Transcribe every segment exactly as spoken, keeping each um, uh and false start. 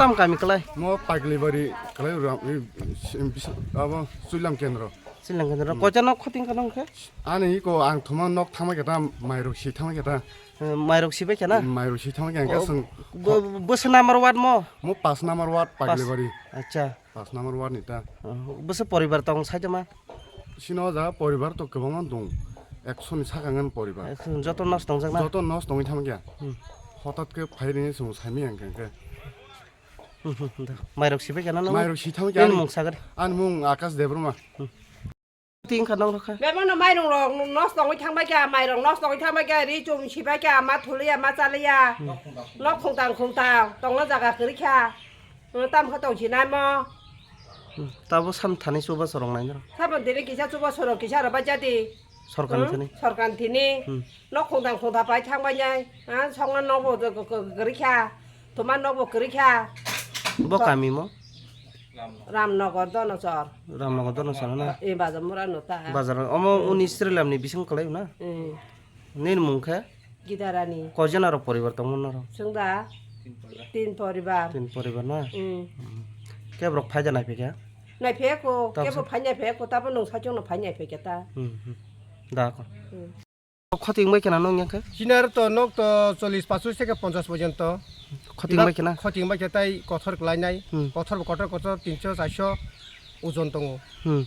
Tam kami kwlai? Mo Paglibari kwlai ram, i, si-, bisa-, abo Suilam Kendro. Suilam Kendro. Hmm. Koita nok khoting kha nong khe? Ani iko ang thuma nok thangma khe ta mairok si thangma khe ta. Hmm, mairok si bai khe na? Mairok si thangma khe ang khe. Oh, seng bo-, bo-, bwswk number ward mo? Mo pas number ward Pas. Paglibari. Acha. Pas number ward ni ta. Oh, bwswk poribar tong sai ma? Sino ja poribar to kwbangma dong. Ekso ni saka ngan poribar. Ekso joto nos tong jak na? Joto nos tongwi thangma khe. Hmm. Hotat khe phai rini sung saimi ang khe. Hmm, hmm, hmm, da. Mairok si bai khe na nong? Mairok si thangma khe. Nini ani mung sagari? Ani mung Akash Debbarma. Hmm. Ting kha nong rokha. Bebano mairung rok nos tongwi thangbai kha, mairung nos tongwi thangbai kha, ri chum sibai kha, ma thuliya, ma chaliya. Hmm. Nok khungtang khungtang, tongna jaga kwrwi kha. Hmm, tam kha tong sinai mo. Hmm, tabo sam thani chuba sorong nai noro. Sabon tini kisa chuba sorong kisa rwbai jadi. Sorkar ni Hmm, thani. Sorkar ni thini. Hmm. Nok khungtang khungtang pai thangbai nai. Ha, songna nokbo kwrwi kha. Thuma nokbo kwrwi kha. Bo So- kami mo? Ramnagar Donosor. Ramnagar Donosor na? Eh, Bazar Mura no ta. Bazar, omo Hmm. uni Srilam ni bising kwlai na? Hmm. Nini mung khe? Gidarani. Koi jona rok poribar tongmo norok? Chwng da tin poribar. Tin poribar na? Hmm. Hmm. Kebo rok phai da nai phikha? Nai pheko, Tamo kebo sa- phai nai pheko, tabo nung sachung no phai nai phekha ta. Hmm, hmm. Da ko. Hmm. Khoting bai khna nong yang khe? Chinar to nok to chollish pasosh theke ponchash porjonto. Khoting bai khna? Khoting bai khe tai kothor kwlai nai. Hmm. Kothor bo kotor kotor tinso charso ojon tongo. Hmm.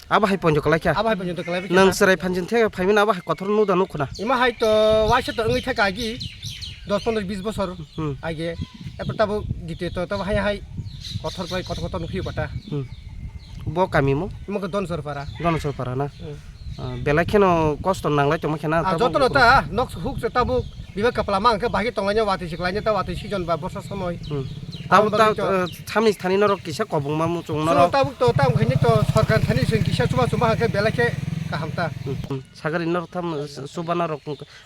Abo hai ponjo kwlai kha? Abo hai ponjo kwlai bai khe Nang ta. Chwrai phanjin the phaimani abo hai kothor nuda nuk khna? Ima hai to waisa to wngwi thaka agi dos pondro bis bosor Hmm. age. Epor tabo dite to tabo hai hai kothor kwlai kotor kotor nukhi kota. Hmm. Bo kami mo? Ima khe Donsor para. Donsor para na? Hmm. Ah, belai kheno kosto nanglai tongma khena Ah, tabuk jotono ta, nok huk se tabuk, biba kapla ma hwnkhe bahai tonglai nai watwi se kwlai nai ta watwi season ba borsa somoi. Hmm. Tabuk Tabuk ta, twi to. Eh, samni thani norok kisa kobongma muchung Chwng norok. Tabuk to, tabuk khaini to sorkar thani chwng kisa chuba chuba hwnkhe belai khe kaham ta. Hmm, hmm. Sagari norok tham, eh, chuba norok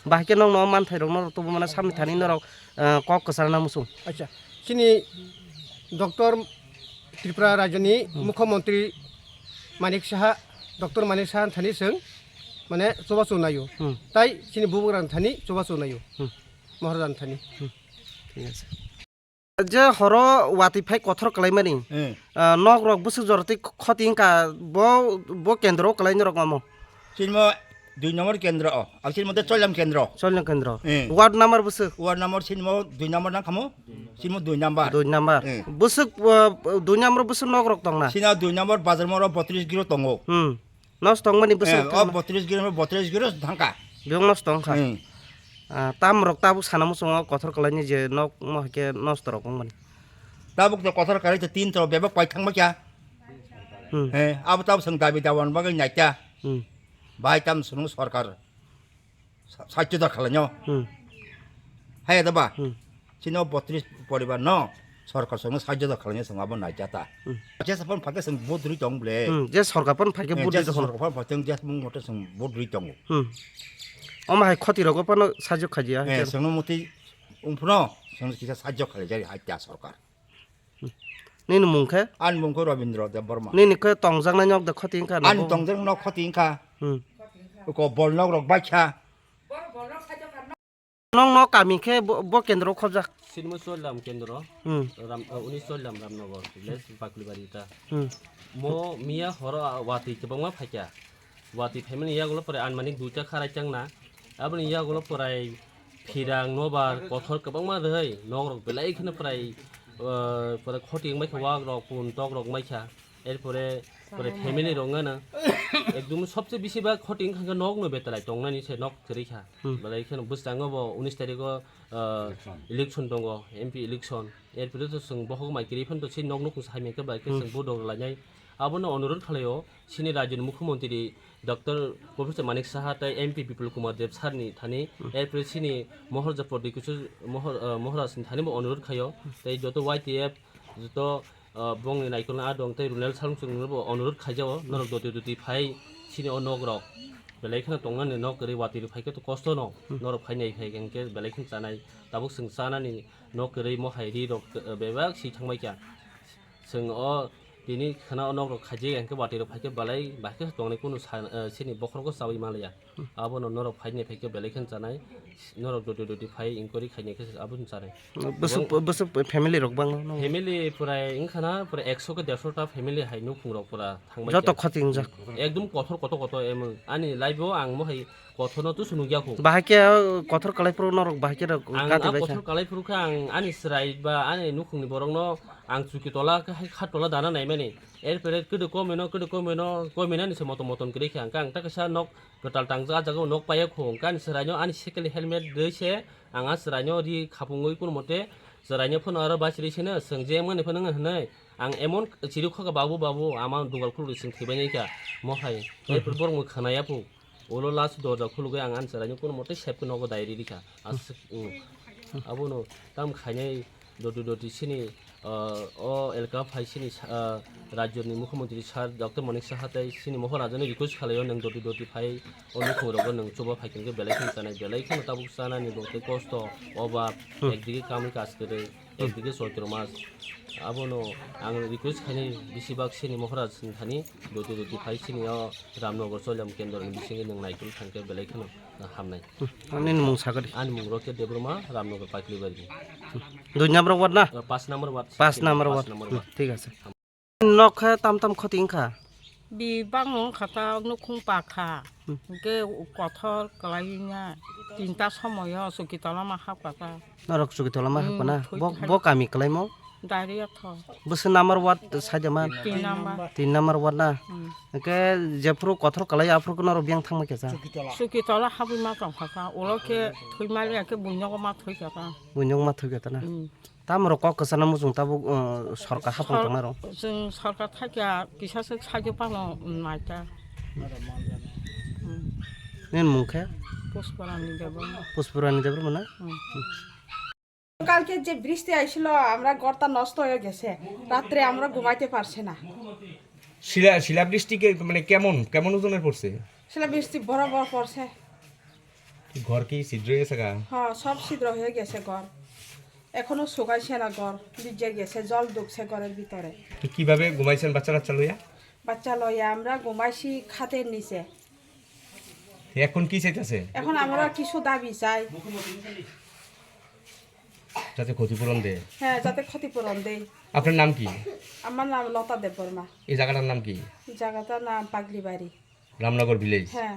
bahai khe nokno manthai rok norok tubu mano samni thani norok, eh, kok kwchar na muchung. Acha, chini Doctor Tripura Rajyoni Hmm. Mukhyamantri Manik Saha, Doctor Manik Saha thani chwng mane chubachu naio. Hmm. Tai chini bubagrang thani chubachu naio. Hmm. Maharajan thani. Hmm. Thik ase. Je horo watwi phai kothor kwlaimani, Hmm. ah, nok rok bwswk jorotwi khoti wngkha, bo, bo kendro kwlaini rok omo. Chini mo dui number kendro, o, ang chini mo de Choilam kendro. Choilam kendro. Hmm. Ward number bwswk? Ward number chini mo dui number nang khamo, chini mo dui number. Dui number. Hmm. Bwswk, ah, dui number bwswk nok rok tongna? Chini o dui number bazar moro botris giro tongo. Hmm. Nos tongmani bwswk Eh, o thangma? Botris giro, botris giro thangka. Biyong nos tongkha. Hmm. Ah, tam rok tabuk sana muchungo kothor kwlaini je nok mo hake nos torok wngmani. Tabuk je kothor kwlai te tin torok bebak pai thangma kya? Hmm. Eh, abo tabuk sang dabi dawan bagwi naikya. Hmm. Bai tam sunu sorkar sa-, sahajyo da khlainyo. Hmm. Haya da ba? Hmm. Chini o botris poribar no sorkar songno sahajyo da khlainyo song abo naikya ta. Hmm. Je sapon phake song bodri tong ble. Hmm, je sorkar pon phake Eh, bodri je tong. Sorkar pon phake je mung mote song bodri tongo. Hmm. Omo hai khoti rogo pano sahajyo khajiya. Eh, songno moti umphno song kisa sahajyo khlaijari hai ta sorkar. Nini mung khe? Ani mung khe Robindra Debbarma. Nini khe tongjaknai nok de khoti wngkha na Ani bo? Tongjak nok khoti wngkha. Hmm. Ko bol nok rok baikha. Nong no kami khe bo, bo kendro khobjak? Sinmo Choilam kendro. Hmm. Ram, uh, uni Choilam Ramnagar village Baklibari ta. Hmm. Mo miya horo watwi kwbangma phaikha. Watwi phaimani yagulo pore anmani duita kharai changna. Aboni yagulo porai phirang nobar kothor kwbangma rwhai nok rok belai kheno porai, uh, porai khoti wngbai kha wak rok pun tok rok wngbai kha. Erpore, pore family rok wngana. Ekdom sobse bisi ba khoti wngkha khe nok no betalai tongnani se nok kwrwi kha. Hmm. Belai kheno bwskango bo unis tarikh o, uh, election. Election tongo, M P election. Erpore to chwng bohok mai kwrwi phano to se nok nukung sai mangkhe bai khe Hmm. Chwng vote rok lainai. Abono onurodh khlaio, chini rajyoni mukhyamantri Doctor Professor Manik Saha tei M P Bipul Kumar Deb sir ni thani, Hmm. erpore chini Mohorja Prodikishu Mohor-, uh, Moharaj ni thani bo onurodh khaio, tei joto Y T F, joto, uh, bongni naikolni adong tei Runel Salungsung no bo onurodh khaijao, norok doti doti phai chini o nok rok belai kheno tongnani nok kwrwi watwi rok phai khe to kosto no, Hmm. Norok phai nai phai khe belai kheno chanai, tabuk chwng chanani nok kwrwi mohai ri rok, uh, bebak si thangbai kha. Chwng o Tini khana o nok rok khaijak, hingke watwi rok phaikhe belai, bahai khe tongnai, kunu sa-, eh, sini bokhorok chawi manliya. Abono norok phaini phaikhe belai kheno chanai, norok doti doti phai inquiry khaini khe abono chanai. Bwswk, bwswk family rok bangno? Family pura wngkhana, pura ekso ke derso ta family hai nukhung rok pura thangbai. Joto khe khoti wngjak. Ekdum kothor koto koto emon. Ani life o ang mohai kothorno tusu nukya kho. Bahai khe, uh, kothor kalai phuru norok bahai khe rok Ang gati a bai kha. Kothor kalai phuru khe ang ani chwrai ba ani nukhungni borokno ang chuki tola khe hai kha tola dana naimani. Erpore kwdwi komino, kwdwi komino, kominani se motom motom kwrwi khe ang khe ang ta kaisa nok kwtal tangjak, ah jaga o nok paiya kho. Ang khe ani chwraino ani second helmet rwi se ang a chwraino ri khapungwi kunu mote chwraino phano aro bachiri sino chwng je mani phano wng hinwi ang emon chiri khoka, "Babu, babu, ama dugal khulukdi, chwng thwibainai kha mohai." Erpore borok mui khwnaya phu. Ulo last dorja khulugwi ang ani chwraino kono mote sep khe nogo dai riri kha. Aswk, mm. Abono tam khainai doti doti sini, ah, o elka phai sini sa-, ah, rajyoni mukhyamantri sir Doctor Manik Saha tei sini Mohorajani request khlaio, nwng doti doti phai o nukhungrogo nwng chuba phai khe belai kheno chanai, belai kheno tabuk chanani bo tei kosto, obab, Hmm. Ekdigi kamwi kaj kwrwi. Ekdigi Choitro mas, abono ang request khainai, besibak sini Mohoraj ni thani doti doti phai sini o Ramnagar Choilam Kendro ni bisingo nwng naikolwi thangkhe belai kheno hamnai. Hmm, ani mung sakadi. Ani mung Rocket Debbarma, Ramnagar Paklibari. Dui number ward na? Uh, paanch number ward. Paanch number ward. Paanch number ward. Hmm, thik ase. Nok khe tam tam khoti wngkha? Bi bangno wngkha ta, nukhung pakha. Hmm. Hwnkhe kothor kwlaiya, tinta somoyo chuki tola ma hapkha ta. Norok chuki tola ma Hmm, hapkha na? Thwi Bo, thai. Bo kami kwlaimo? Dairiyatho. Bwswk number ward saida man? Tin number. Tin number ward na? Hmm. Hwnkhe jephuru kothor kwlai aphuru norok biyang thangma khe cha? Chuki tola habwi ma tongkha ta. Ulo khe thwi maliya khe buinogo ma thwikha ta. Buinogo ma thwikha ta na? Hmm. Tamrok kok kwchana muchung tabuk, uh, sorkar hapung Sor-, tongnai rok. Chwng sorkar thakya kisa swk sakhe phano naikha. Hmm. Nini mung khe? Puspurani Debbarma. Puspurani Debbarma na? Hmm. কালকে যে বৃষ্টি আইছিল, আমরা ঘরটা নষ্ট হয়ে গেছে। রাত্রে আমরা ঘুমাইতে পারছি না। শিলা, শিলাবৃষ্টি কে-, মানে কেমন, কেমন ওজনের পড়ছে? শিলাবৃষ্টি বড় বড় পড়ছে। কি ঘর কি ছিদ্র হয়ে গেছে গা? হ্যাঁ, সব ছিদ্র হয়ে গেছে ঘর। এখনো শুকাইছে না ঘর, ভিজে গেছে, জল ঢুকছে ঘরের ভিতরে। তো কিভাবে ঘুমাইছেন বাচ্চা কাচ্চা লইয়া? বাচ্চা লইয়া আমরা ঘুমাইছি খাটের নিচে। এখন কি চাইতেছে? এখন আমরা কিছু দাবি চাই। যাতে ক্ষতিপূরণ দেয়। হ্যাঁ, যাতে ক্ষতিপূরণ দেয়। আপনার নাম কি? আমার নাম লতা দেববর্মা। এই জায়গাটার নাম কি? জায়গাটার নাম পাগলিবাড়ি। রামনগর ভিলেজ। হ্যাঁ।